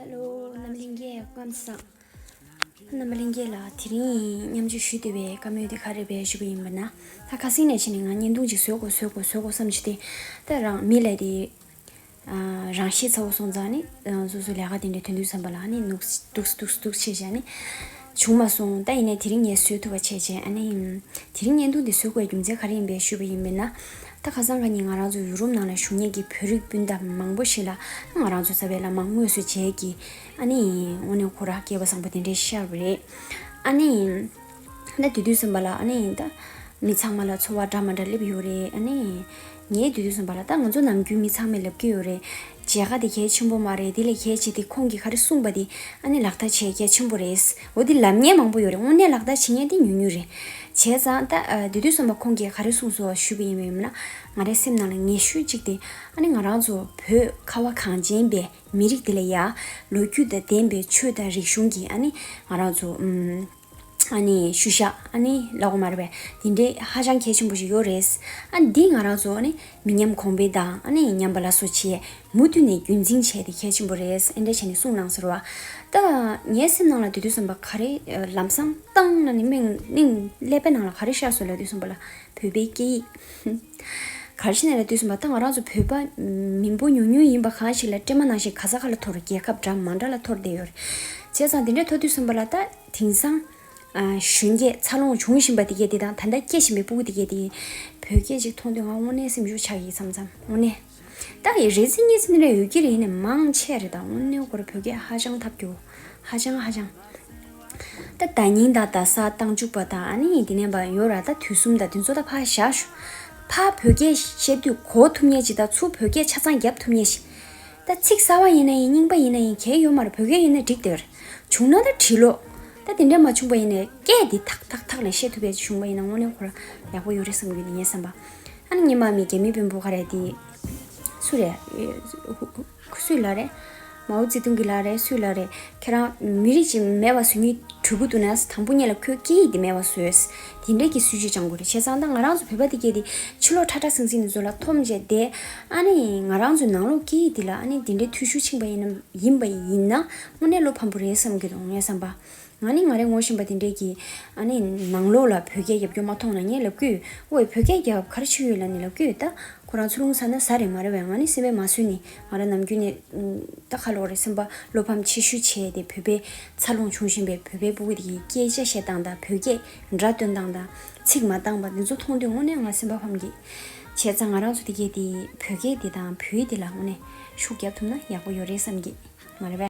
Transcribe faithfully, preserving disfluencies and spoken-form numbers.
ཧེ་ལོ། རྣམ་པ་ལྷན་རྒྱས་སྐུ་ཁམས་བཟང་། རྣམ་པ་ལྷན་རྒྱས་ལ་དེ་རིང་མཉམ་སྤྱོད་ཞུ་འདོད་པའི་བཀའ་མོལ་དེ་ག་རེ་རེད་ཞུ་བ་ཡིན་པ་ན། ད་ཁ་སང་ནས་བྱས་ནས་ང་བརྙན་ཐུང་ཅིག་བཟོ་དགོས་བཟོ་དགོས་བཟོ་དགོས་བསམ་བྱས་ཏེ། ད་རང་མི་ལ་དེ་ཨ་རང་ཤེད་ཚ་བོ་སོང་ཙང་ནི། ཨ་སོ་སོ་ལས་ཀ་དེ་འདྲ་དོན་དུས་བསམ་པ་ལ་ནི་ནུག་སྡུག་སྡུག་སྡུག་བྱས་བྱས་ནི་བྱུང་མ་སོང་། ད་ཡིན་ནའི་དེ་རིང་ངས་བཟོ་ཐུབ་པ་བྱས་བྱས། ཨ་ནི་དེ་རིང་བརྙན་ཐུང་འདི་བཟོ་དགོས་རྒྱུ་མཚན་ག་རེ་ཡིན་པས་ཞུས་པ་ཡིན་པས་ན། ད་ཁ་སང་ཁ་ཉིན་ང་རང་ཚོ་ཡུ་རོབ་ནང་ལ་བཞུགས་མཁན་གྱི་བོད་རིགས་སྤུན་ཟླ་མང་པོ་ཞིག་ལ་ང་རང་ཚོ་རྩ་བའི་ལ་མང་དངོས་སུ་མཇལ་གྱི། ཨ་ནི་དངོས་གནས་ཁོ་རང་སྐལ་བ་བཟང་པོ་དེ་འདྲའི་ཤར་བ་རེད། ཨ་ནི། ད་དེ་དུས་ཙམ་པ་ལ་ཨ་ནི་ད་མི་ཚང་མ་ལ་ཚོར་བ་འདྲ་མ་འདྲ་སླེབས་ཡོད་རེད། ཨ་ནི་ངས་དེ་དུས་ཙམ་པ་ལ་ད་ང་ཚོ་ནམ་རྒྱུན་མི་ཚང་མས་ལབ་ཀྱི་ཡོད་རེད། མཇལ་ཁ་དེ་གལ་ཆེན་པོ་མ་རེད། དེ་ལས་གལ་ཆེ་དེ་ཁོང་གིས་ག་རེ་གསུངས་པ་དེ་ཨ་ནི་ལག་བསྟར་བྱེད་གལ་ཆེན་པོ་རེད། འོ་དེ་ལབ་མཁན་མང་པོ་ཡོད་རེད། དངོས་གནས་ལག་བསྟར་བྱེད་མཁན་དེ་ཉུང་ཉུང་རེད། བྱས་ཙང་ད་ཨ་དེ་དུས་ཙམ་པ་ཁོང་གིས་ག་རེ་གསུངས་སོང་ཞུས་པ་ཡིན་པས་ན། ང་རའི་སེམས་ནང་ལ་ངེས་ཤོས་གཅིག་དེ་ཨ་ནི་ང་རང་ཚོ་བོད་ཁ་བ་གངས་ཅན་པའི་མི་རིགས་དེ་ལ་ཡ་ལོ་རྒྱུས་དང་ལྡན་པའི་ཆོས་དང་རིག་གཞུང་གི་ཨ་ནི་ང་རང་ཚོ་ཨུམ། ཨ་ནི་ཤུལ་བཞག་ཨ་ནི་ལབ་དགོས་མ་རེད་པས། དེ་འདྲའི་ཧ་ཅང་གལ་ཆེན་པོ་ཞིག་ཡོད་རེད། ཨ་འདི་ང་རང་ཚོ་ཨ་ནི་མི་ཉམས་གོང་འཕེལ་དང་ཨ་ནི་ཉམས་པ་སླར་གསོ་བྱེད་མུ་མཐུད་ནས་རྒྱུན་འཛིན་བྱས་ཏེ་གལ་ཆེན་པོ་རེད། ཨེ་འདྲ་བྱས་ནས་གསུངས་གནང་ཟེར་བ། ད་ངའི་སེམས་ནང་ལ་དེ་དུས་ཙམ་པ་ག་རེ་ལམ་སང་བཏང་ན་ནི་སྨྲེང་སྨྲེང་ཀླད་པའི་ནང་ལ་ག་རེ་ཤར་སོང་ལབ་དུས་ཙམ་པ་ལ་བོད་པའི་སྐད་ཡིག་ག་རེ་བྱས་ནས་ལབ་དུས་ཙམ་པ་ད་ང་རང་ཚོ་བོད་པ་མི་འབོར་ཉུང་ཉུང་ཡིན་པ་གང་ཞིག་ལ་སྲན་མ་ནང་བཞིན་ག་ས་ག་ལ་འཐོར། རྒྱལ་ཁབ་འདྲ་མ་འདྲ་ལ་འཐོར་བསྡད་ཡོད་རེད། བྱས་ཙང་དེ་འདྲ་འཐོར་དུས་ཙམ་པ་ལ་ད་དེང་སང་ཨ་གཞོན་སྐྱེས་འཚར་ལོངས་བྱུང་བཞིན་པ་དེ་གས་དེ་དང་ད་ལྟ་སྐྱེ་བཞིན་པའི་སྤུ་གུ་དེ་གས་དེ་བོད་སྐད་ཅིག་མཐོང་དུས་ང་དངོས་གནས་སེམས་ཤུགས་ཆག་གི་མཚམས་མཚམས་དངོས་གནས། ད་ཡི་རེ་ཚེ་གཉིས་ཚེ་འདི་འདྲ་ཡོད་ཀྱི་རེད། ཡིན་ནའི་མང་ཆེ་རེད། ད་དངོས་གནས་ཁོ་ར་བོད་སྐད་ཧ་ཅང་ཐབས་སྐྱོ། ཧ་ཅང་ཧ་ཅང་། ད་ཟླ་ཉིན་དང་ཟླ་གསར་བཏང་བཅུག་པ་དང་ཨ་ནི་དེ་ནས་པ་ཡོད་ར། ད་དུས་གསུམ་དང་དེ་ཚོ་ད་ཕར་བཞག་ཞུ། ཕར་བོད་སྐད་བཤད་དུས་གོ་ཐུབ་མཁན་ཅིག་དང་ཚུར་བོད་སྐད་ཆ་ཚང་རྒྱབ་ཐུབ་མཁན་ཞིག་ད་ཚིག་གསར་བ་ཡིན་ན་ཡིན། རྙིང་པ་ཡིན་ན་ཡིན། གལ་ཡོད་མ་རེད། བོད་སྐད་ཡིན་ན་འགྲིག་དེ་རེད། བྱུང་ན་ད་བྲིས་ལོ། ད་དེ་འདྲ་མ་བྱུང་པ་ཡིན་ནའི་སྐད་འདི་ཐག་ཐག་ཐག་ལ་བཤད་ཐུབ་པའི་བྱུང་བ་ཡིན་ན་དངོས་གནས་ཁོ་ར་ཡག་པོ་ཡོད་རེད་བསམ་གྱི་འདུག་ངས་བསམ་པ། ཨ་ནི་སྔོན་མ་མི་རྒྱ་མི་དཔོན་པོ་ག་རེ་དེ་སུ་རེད། སུའི་ལགས་རེད། མའོ་ཙེ་ཏུང་གི་ལགས་རེད། སུའི་ལགས་རེད། ཁྱེད་རང་མི་རིགས་ཅིག་མེད་པ་བཟོ་སྙིང་བྲོ་གི་འདུག་ན་དང་པོ་ཉིད་ལ་ཁོས་སྐད་ཡིག་འདི་མེད་པ་བཟོས། དེ་འདྲས་ཀྱི་སྲིད་ཇུས་སྦྱང་དགོས་རེད། བྱས་ཙང་ད་ང་རང་ཚོ་བོད་པ་དེ་གས་དེ་ཕྱི་ལོགས་ཁྲ་ཁྲ་ཟིང་ཟིང་དེ་ཚོ་ལ་འཐོམ་བྱས་ཏེ། ཨ་ནི་ང་རང་ཚོའི་ནང་ལོགས་སྐད་ཡིག་འདི་ལ་ཨ་ནི་དེ་འདྲའི་འཐུས་ཤོར་ཕྱིན་པ་ཡིན་ན་ཡིན་པ་ཡིན་ན་དངོས་གནས་བློ་ཕམ་པོ་རེད་བསམ་གྱི་འདུག་ངས་བསམ་པ། ང་ནི་ང་རའི་ངོ་ཤེས་པ་དེ་འདྲས་ཀྱིས་ཨ་ནི་ནང་ལོགས་ལ་བོད་སྐད་རྒྱབ་སྐྱོར་མ་མཐོང་ན་ངས་ལབ་ཀྱི་ཡོད། ཨོའི་བོད་སྐད་རྒྱབ་ག་རེ་བྱེད་ཡོད་ལབ་ནས་ལབ་ཀྱི་ཡོད། ད་ཁོ་རང་ཚུར་ལུང་ཟ་ན་ཟ་རེད་མ་རེད་པས། ང་ནི་སེམས་པས་མ་བཟོད་ནས། ང་རང་ནམ་རྒྱུན་ནས་ད་ག་ལབ་དགོས་རེད། སེམས་པ་བློ་ཕམ་ཆེ་ཤོས་བྱས་ཏེ་བོད་པའི་འཚར་ལོངས་བྱུང་བཞིན་པའི་བོད་པའི་སྤུ་གུ་དེ་གི་སྐད་ཆ་བཤད་སྟངས་དང་བོད་སྐད་སྒྲ་འདོན་སྟངས་དང་ཚིག་མ་བཏང་པ་འདི་ཚོ་མཐོང་དུས་དངོས་གནས་ང་སེམས་པ་ཕམ་གི། བྱས་ཙང་ང་རང་ཚོ་དེ་གས་དེ་བོད་སྐད་དེ་དང་བོད་ཡིག་དེ་ལ་དངོས་གནས་ཤུགས་རྒྱབ་ཐུབ་ན་ཡག་པོ་ཡོད་རེད་བསམ་གི། མ་རེད་པས།